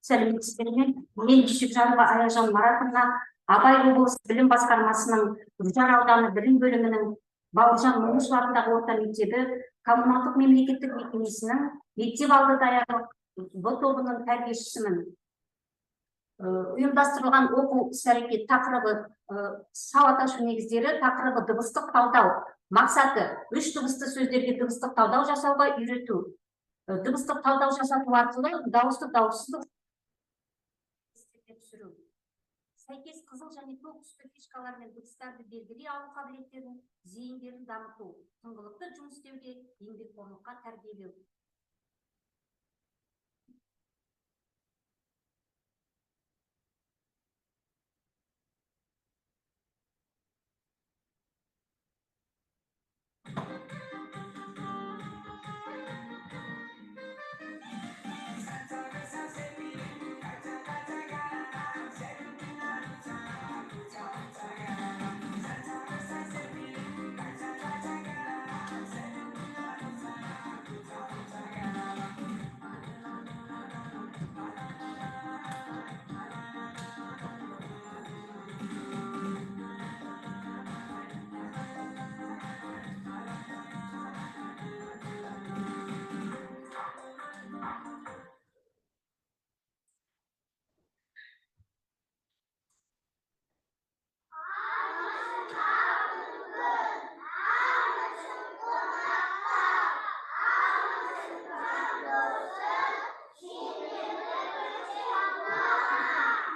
Сәлеметсіздер ме? Мен Дүйсекжанова Аяжан Маратовна, Абай облысы білім басқармасының Үржар ауданы білім бөлімінің Бауыржан Момышұлы атындағы орта мектебі коммуналдық мемлекеттік мекемесінің мектеп алды даярлық В тобының тәрбиешісімін. Ұйымдастырылған оқу іс-әрекет тақырыбы сауат ашу негіздері, тақырыбы дыбыстық талдау. Мақсаты: үш дыбысты сөздерге дыбыстық талдау жасауға үйрету. Дыбыстық талдау жасату арқылы дауысты дауыссыз түсіру. Сәйкес қызыл және көк түсті фишкалар мен дыбыстарды белгілей алу қабілеттерін, зейіндерін дамыту, тыңғылықты жұмыс істеуге, еңбекқорлыққа тәрбиелеу.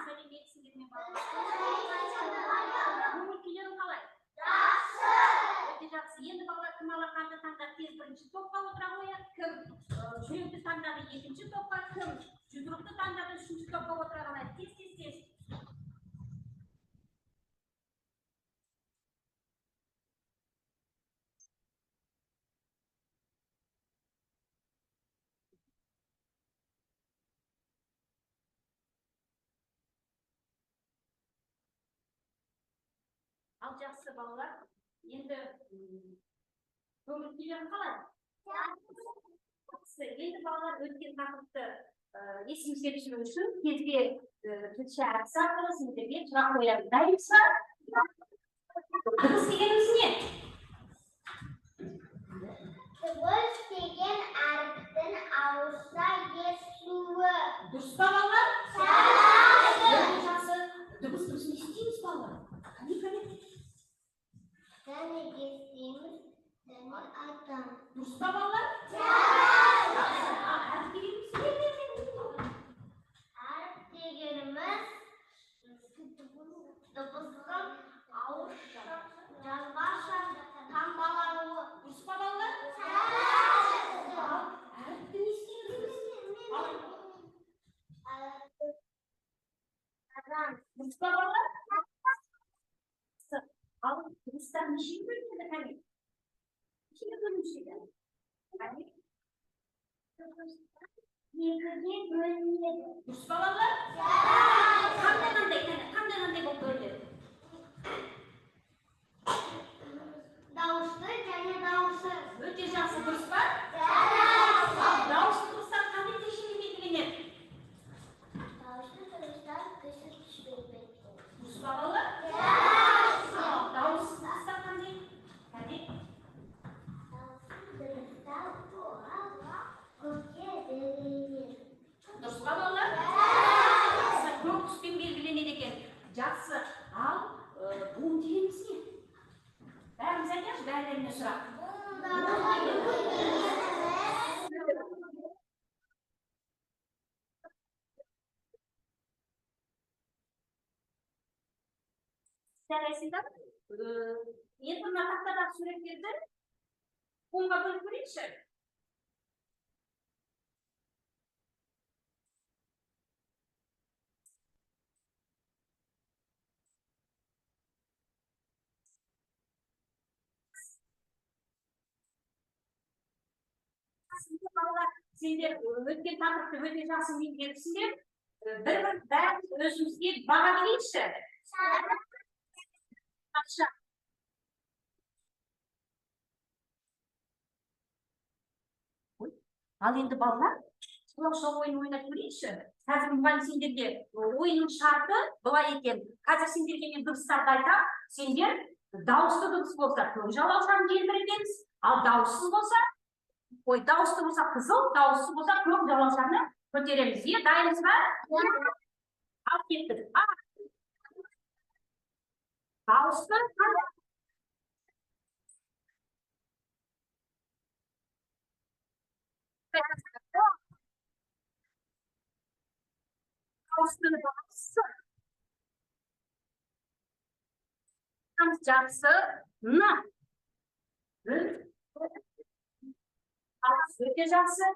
Сәлеметсіңдер ме, балалар? Көңіл күйлерің қалай? Жақсы. Өте жақсы. Енді балалар, кім алақанды таңдап, тез бірінші топқа отыра қояды, кім жүректі таңдады, екінші топқа, кім жұдырықты таңдады, үшінші топқа отыра қалады. Тез, тез, тез. Ал жақсы, балалар, енді көңіл күйлерің қалай? Жақсы. Енді балалар, өткен тақырыпты есімізге түсіру үшін кезге тілші әдісі арқылы сендерге сұрақ қоямын. Дайынсыз ба? Дыбыс дегеніміз не? Дыбыс деген әріптің ауызша естуі. Дұрыс па, балалар? Жақсы. Өте жақсы. Дыбысты біз не істейміз, балалар? Қане, қане. Және естиміз, және айтамыз. Дұрыс па, балалар? Жақсы. Ал әріп дегеніміз не? Әріп дегеніміз дыбыстың ауызша, жазбаша таңбалануы. Дұрыс па, балалар? Жақсы. Ал әріпті не істейміз біз? Ал дұрыс па, балалар? Ал дыбыстар нешеге бөлінеді, қане? Нешеге бөлінеді? Қане? Екіге бөлінеді. Дұрыс па, балалар? Жақсы. Қандай қандай, қане, қандай қандай болып бөлінеді? Дауысты және дауыссыз. Өте жақсы, дұрыс па? Жақсы. Ал дауысты дыбыстар қандай ережемен белгіленеді? Дауысты дыбыстар кісі түспен белгіленеді. Дұрыс па, балалар? Жақсы. Ал дауыссыз дыбыстар қандай? Қане? Дауысты дыбыстар көкке белгіленеді. Дұрыс па, балалар? Жақсы. Жақсы, көк түспен белгіленеді екен. Жақсы. Ал буын дегеніміз не? Бәріміз айтайықшы, бәрілеріне сұрақ. Жарайсыңдар. Енді мына тақтадағы суреттерді онға бөліп көрейікші. Балалар, сендер өткен тақырыпты өте жақсы меңгеріпсіңдер. Бір-бір бәріміз өзімізге баға берейікші. Ақша. Ал енді балалар, Құлақша ойын ойнап көрейікші. Қазір мұғалім сендерге ойынның шарты былай екен. Қазір сендерге мен дыбыстарды айтамын. Сендер дауысты дыбыс болса көк жалаушаны желбіретеміз, ал дауыссыз болса, ой, дауысты болса қызыл, дауыссыз болса көк жалаушаны көтереміз. Е, дайынбыз ба? Ал кеттік. А. Дауысты дауысты жақсы. Н. Өте жақсы.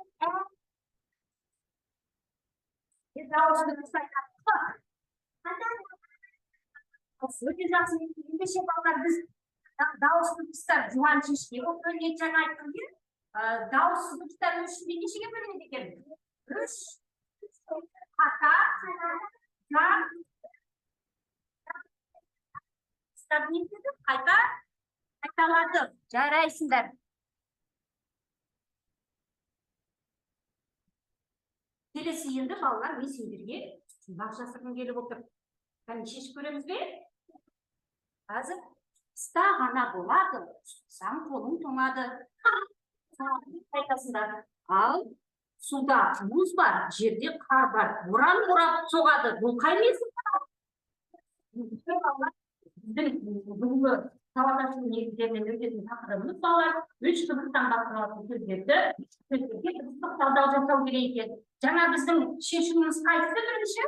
Өте жақсы. Ендеше балалар, біз дауысты дыбыстар жуан жіңішке болып бөлінеді, жаңа айттым, иә? Дауыссыз дыбыстар үш нешеге бөлінеді екен? 3. Қата, жан, қайта, қайталады. Жарайсыңдар. Келесі енді балалар, мен сендерге жұмбақ жасырғым келіп отыр. Кәне шешіп көреміз бе? Қазір қыста ғана болады, ұстасаң қолың тоңады. Айтасыңдар. Ал суда мұз бар, жерде қар бар, боран борап соғады. Бұл қай мезгіл? Біздің бүгінгі сауат ашу негіздерінен өтетін тақырыбымыз балалар, 3 дыбыстан басталатын сөздерді, сөздерге дыбыстық талдау жасау керек екен. Жаңа біздің шешіміміз қайсысы бірінші?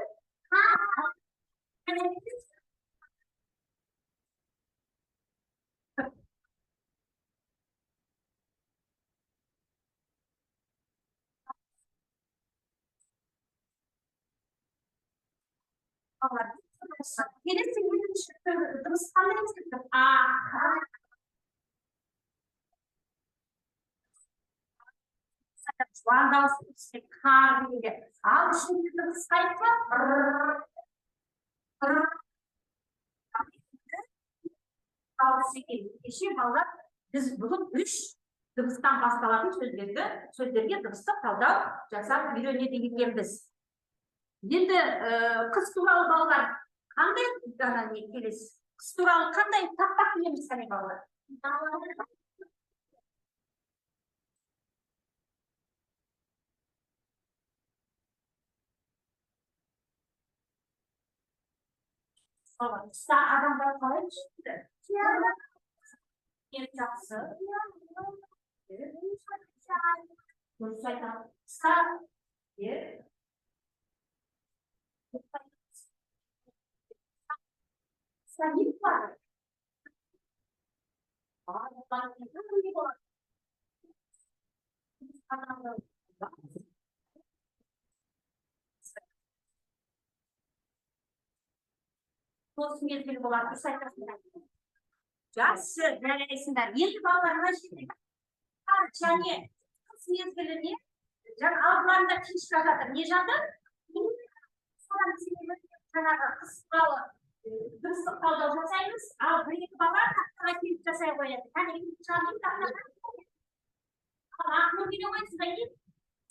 Келесі екінші дыбыс қандай дыбыс? А. Жуан дауыс қар дегенде. Ал үшінші дыбыс қайсы? Р. Р. Дауыс екен. Кеше балалар, біз бүгін 3 дыбыстан басталатын сөздерге дыбыстық талдау жасап үйренеді екенбіз. Енді қыс туралы балалар қандай ана не келесі? Қыс туралы қандай тақпақ білеміз қане балалар? Қыста адамдар қалай жүрді? Жақсы. Дұрыс айтады. Қыста қыста не болады? Тосын мезгіл болады, дұрыс айтасыңдар. Жақсы, жарайсыңдар. Енді балалар мына жерде қар және қыс мезгіліне жаңа алдыларында книжка жатыр. Не жатыр? Содан себебі жаңағы қыс туралы дыбыстық талдау жасаймыз. Ал бір екі бала тақтаға келіп жасай қояды. Кәне, екінші шығарайын тақтаға. Ал Ақнұр келе қойды, содан кейін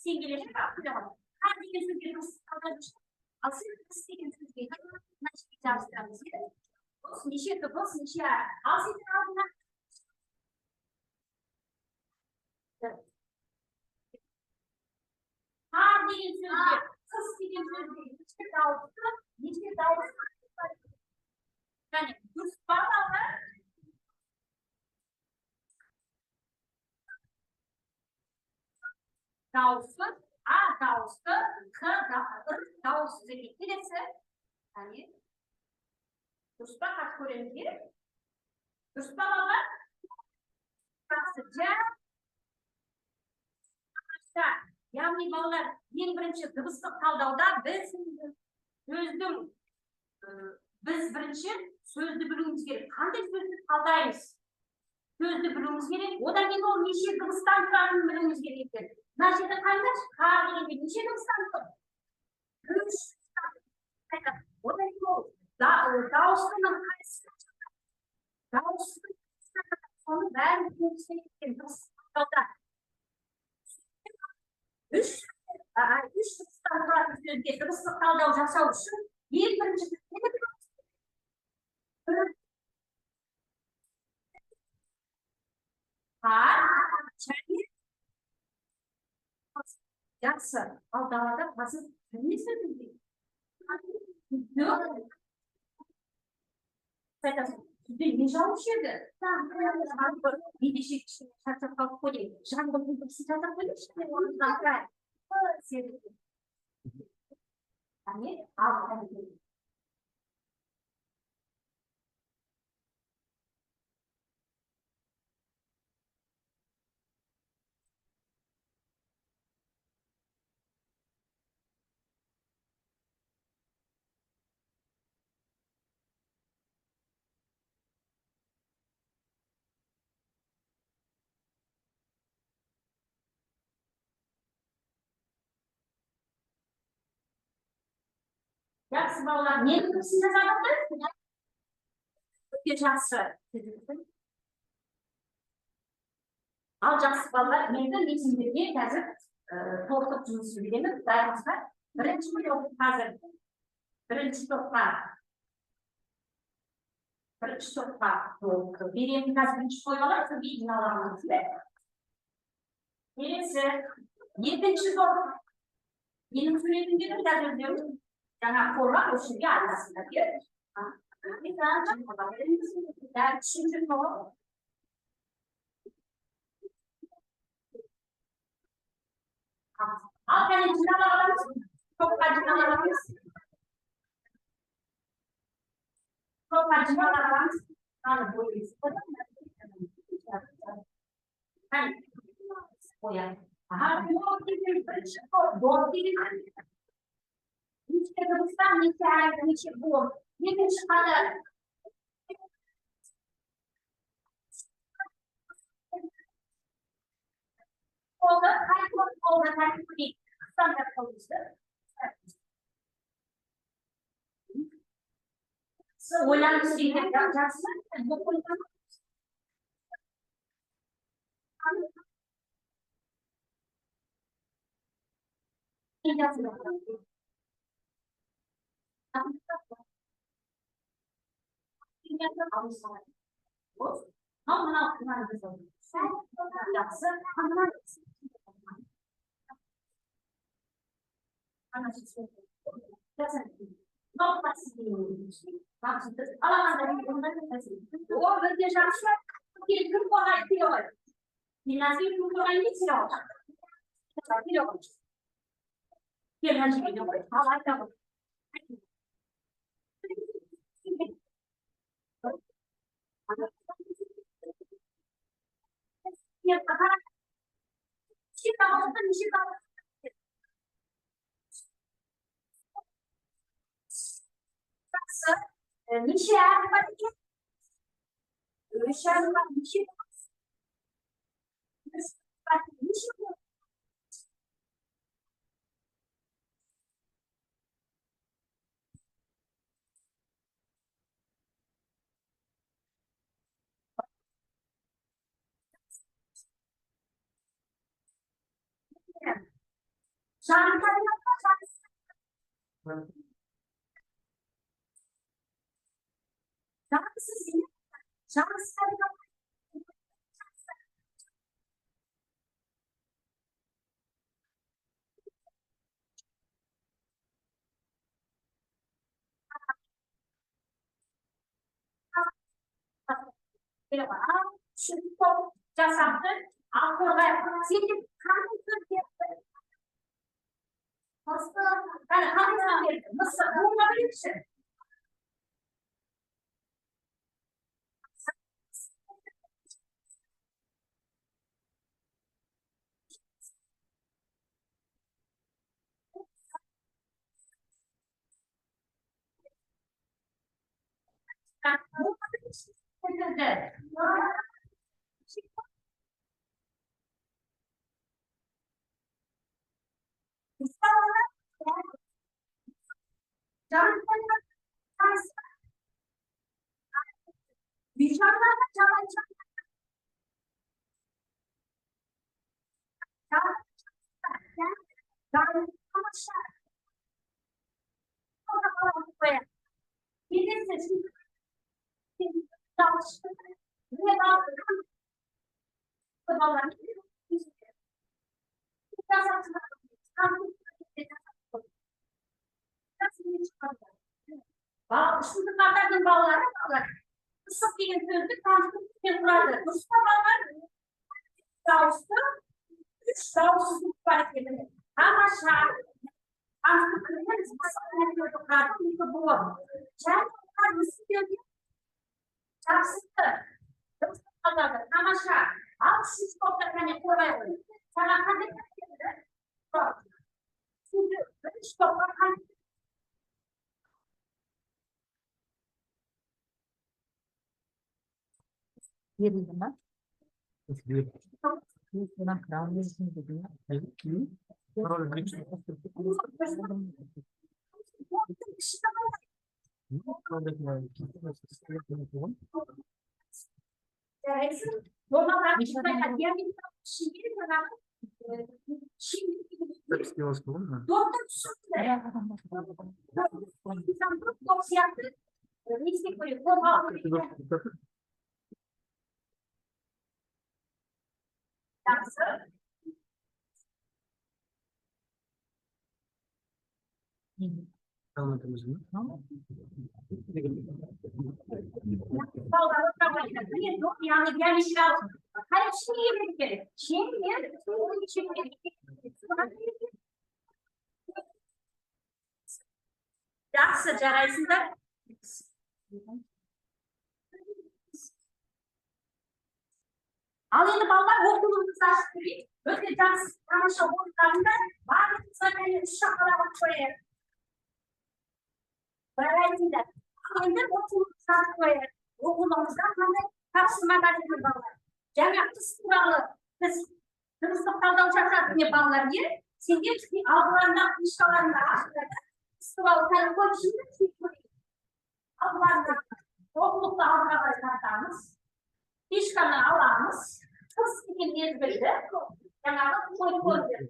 сен келе жат, келе қой. Қар деген сөзге дыбыстық талдау жасаймыз. Ал сен қыс деген сөзге мына жерге жабыстырамыз, иә? Дыбыс неше дыбыс, неше әріп. Ал сенің алдыңа қар деген сөзге, қыс деген сөзге неше дауысты, неше дауысты. Кәне, дұрыс па балалар? Дауысты, А дауысты, Х р дауыссыз екен. Келесі. Кәне. Дұрыс па? Қазір көреміз, иә? Дұрыс па балалар? Жақсы. Яғни балалар, ең бірінші дыбыстық талдауда біз біз бірінші сөзді білуіміз керек. Қандай сөзді талдаймыз? Сөзді білуіміз керек. Одан кейін ол неше дыбыстан тұратынын білуіміз керек екен. Мына жерде қараңдаршы, қар дегенде неше дыбыстан тұр? 3. Одан кейін ол дауыстының қайсысы? Дауыстың соның бәрін білуіміз керек екен дыбыстық талдауда. Үш Жазылатын сөзге дыбыстық талдау жасау үшін ең бірінші жақсы. Ал далада қазір не сөз? Күзде не жауып еді? Ендеше кішкене шаршап қалып қой. Жаңбырдың дыбысын жасап қояйыншы. Ал жақсы балалар, ненің дыбысын жасадыңдар? Өте жақсы. Ал жақсы балалар, енді мен сендерге қазір топтық жұмыс беремін. Дайынсыз ба? Бірінші топ қазір. Бірінші топқа. Бірінші топқа беремін. Қазір бірінші қойып алайық, содан кейін жиналамыз. Келесі, екінші топ. Менің суретімде де қазір өздерің жаңа қорға осы жерге арнасыңдар. Үшінші топ. Ал кәне жинап аламыз. Топқа жинап аламыз. Топқа жинап аламыз. Аны бөлеміз. Кәне қояйық. Аха, бірінші топ, доп деген. Неше дыбыстан, неше әріп, неше буын. Екінші қатар. Болды, қай топ болды, тәртіп көрейік. Стандарт қойыңыздар. Ойланып істеңдер, жақсы. Жақсы. О, өте жақсы. Кім қорғайды, келе ғой. Диназгүл кім қорғайды, келе ғой. Келе ғой. Кел, мына жерге келе ғой. Ал, айта ғой. Жақсы. Неше әріп бар екен? Үш әріп бар. Неше? Неше? Жансыз. Үшінші топ жасапты. Ал қорғайық. Сендер қандай сөз берді? Қане, қандай сөз берді? Мысық. Буынға берейікші. Қояйық. Келесі дауыс. Не дауыс? Балалар. Үшінші қатардың балалары, балалар, мысық деген сөзді конструкциямен құрады. Дұрыс па, балалар? Дауысты, үш дауыссыз бар екен. Тамаша. Конструкциямен мысық деген сөзді құрады, екі буын. Және олар не істеуге жақсы дыбыс қалады. Тамаша. Ал үшінші топта, кәне, қорғай ғой. Саған қандай келді? Бірінші топқа қандай Берілді ма? Жарайсың. Болмаған ішінде жаңағы доптың түсінді. Топ сияқты не істеп көрейік, қозғалып көрейік. Жақсы. Балалар отыра қойыңдар. Міне, доп, яғни геометриялық қай пішінге келеді екен? Шеңбер, шеңбер. Жақсы, жарайсыңдар. Ал енді, балалар, оқулығымызды ашып көрейік. Өте жақсы, тамаша орындадыңдар. Барлығымызға, кәне, үш шақалақ қояйық. Жарайсыңдар. Ал енді оқулығымызды ашып қояйық. Оқулығымызда қандай тапсырма бар екен, балалар? Жаңа қыс туралы біз дыбыстық талдау жасадық, не, балалар, иә? Сендер алдыларында книжкаларыңды ашыңдар да, қыс туралы кәне қойып шығыңдар, көрейік. Алдыларында оқулықты алдыға қарай тартамыз. Фишканы аламыз. Қыс деген мезгілді жаңағы қойып көрдік.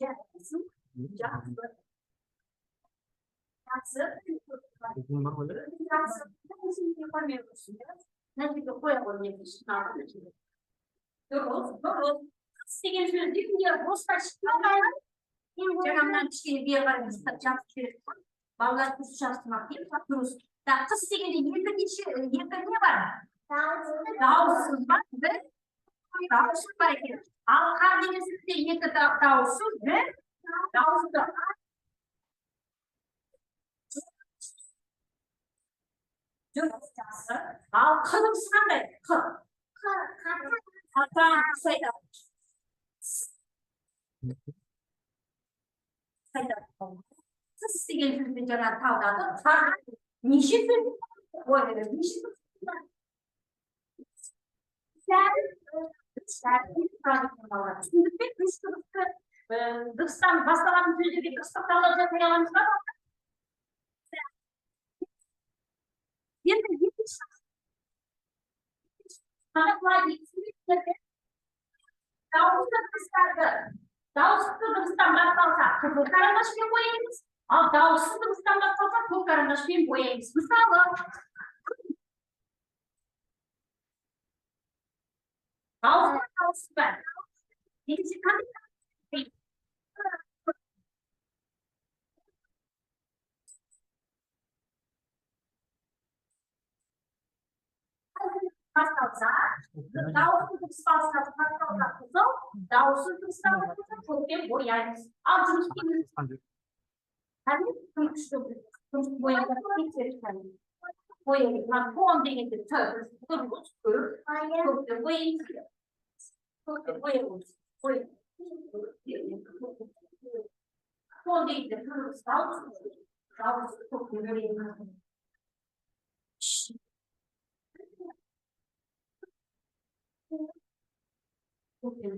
Жақсы. Жақсы. Жақсы. Мына жерге қоя ғой, не. Дұрыс, дұрыс. Қыс деген сөзде не босқа шықпаған. Жаңа мынаны кішкене бері қарай жазып жібердік қой. Балалар дұрыс жазды ма? Дұрыс. Так, қыс дегенде екі неше, екі не бар? Дауыссыз бар, бір дауыссыз бар екен. Ал қар деген сөзде екі дауыссыз, бір дауысты. Дұрыс, жақсы. Ал қ дыбысы қандай? Қ. Қатаң айтады. Қыс деген сөзбен жаңа талдадық. Қар неше сөз? Ой, неше сөз? Түсіндік пе? Үш дыбысты дыбыстан басталатын сөздерге дыбыстық талдау жасай аламыз ба? Енді екінші былай дейді: дауысты дыбыстарды, дауысты дыбыстан басталса, қызыл карандашпен бояймыз, ал дауыссыз дыбыстан басталса, көк карандашпен бояймыз. Мысалы, дауысты, дауыссыз бар. Екінші қандай? Басталса, дауысты дыбыс басталса, қызыл, дауыссыз дыбыстан басталса, көкпен бояймыз. Ал жұмыс істейміз. Кәне, кім күшті, кім бояуға тексеріп, кәне. Бояймыз. Мына тон дегенде т, дұрыс, көк, көкпен бояймыз. Көкпен бояймыз. Тон дегенде дұрыс, дауыс, дауыс көкпен бояймыз. Көкпен.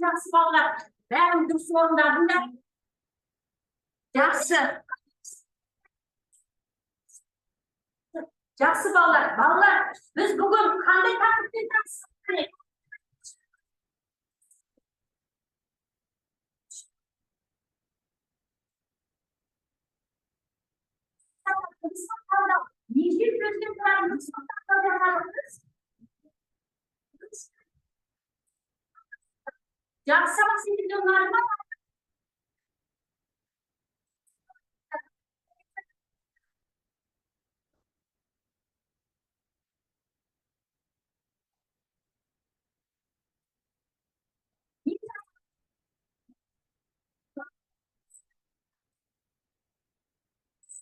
Жақсы, балалар, бәрін дұрыс орындадыңдар. Жақсы. Жақсы, балалар. Балалар, біз бүгін қандай тақырыппен таныстық? Неше сөзден тұратын жасадық? Жақсы, сабақ сендерге ұнады ма?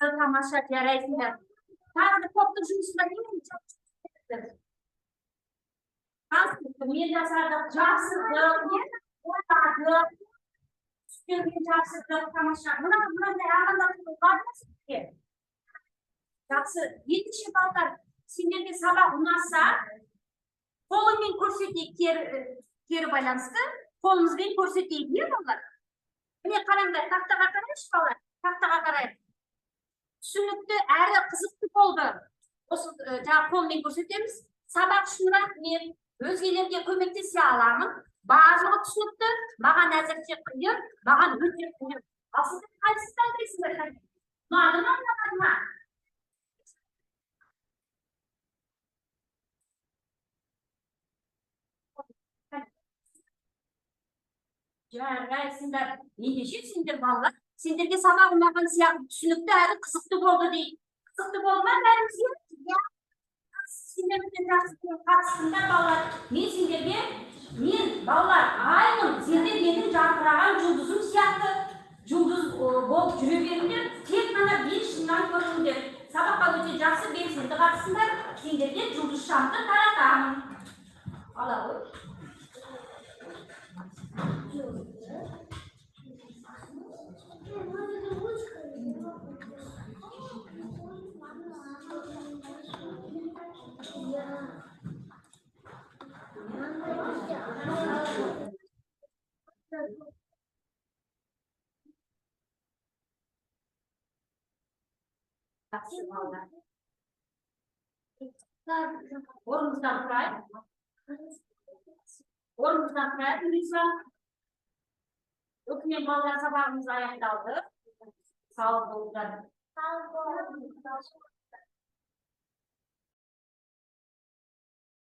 Тамаша, жарайсыңдар. Қазір топтық жұмысында не конструктивмен жасадық, жапсырдық, ойнадық, үстелге жапсырдық, тамаша. Мына мынандай ағымдар бар ма сізге? Жақсы. Ендеше, балалар, сендерге сабақ ұнаса, қолыңмен көрсетейік кері байланысты, қолымызбен көрсетейік, иә, балалар? Міне, қараңдар, тақтаға қарайықшы, балалар, тақтаға қарайық. Түсінікті әрі қызықты болды. Осы жаңа қолмен көрсетеміз. Сабақ үшін рахмет. Өзгелерге көмектесе аламын. Барлығы түсінікті. Маған әзірше қиын, маған өте қиын. Ал сіздер қайсысын таңдайсыздар? Ұнады ма, ұнамады ма? Жарайсыңдар. Ендеше сендер, балалар, сендерге сабақ ұнаған сияқты, түсінікті әрі қызықты болды дейді. Қызықты болды ма бәрімізге? Иә. Сендермен жақсы қатыстыңдар, балалар. Мен сендерге, мен, балалар, аймын, сендер менің жарқыраған жұлдызым сияқты жұлдыз болып жүре беріңдер. Тек қана биік шыңнан көріңдер. Сабаққа өте жақсы белсенді қатысыңдар. Сендерге жұлдызшамды таратамын. Ала ғой. Жақсы, балалар. Орнымыздан тұрайық. Орнымыздан тұрайық, Лиза. Үкімет, балалар, сабағымыз аяқталды. Сау болыңдар. Сау болыңдар.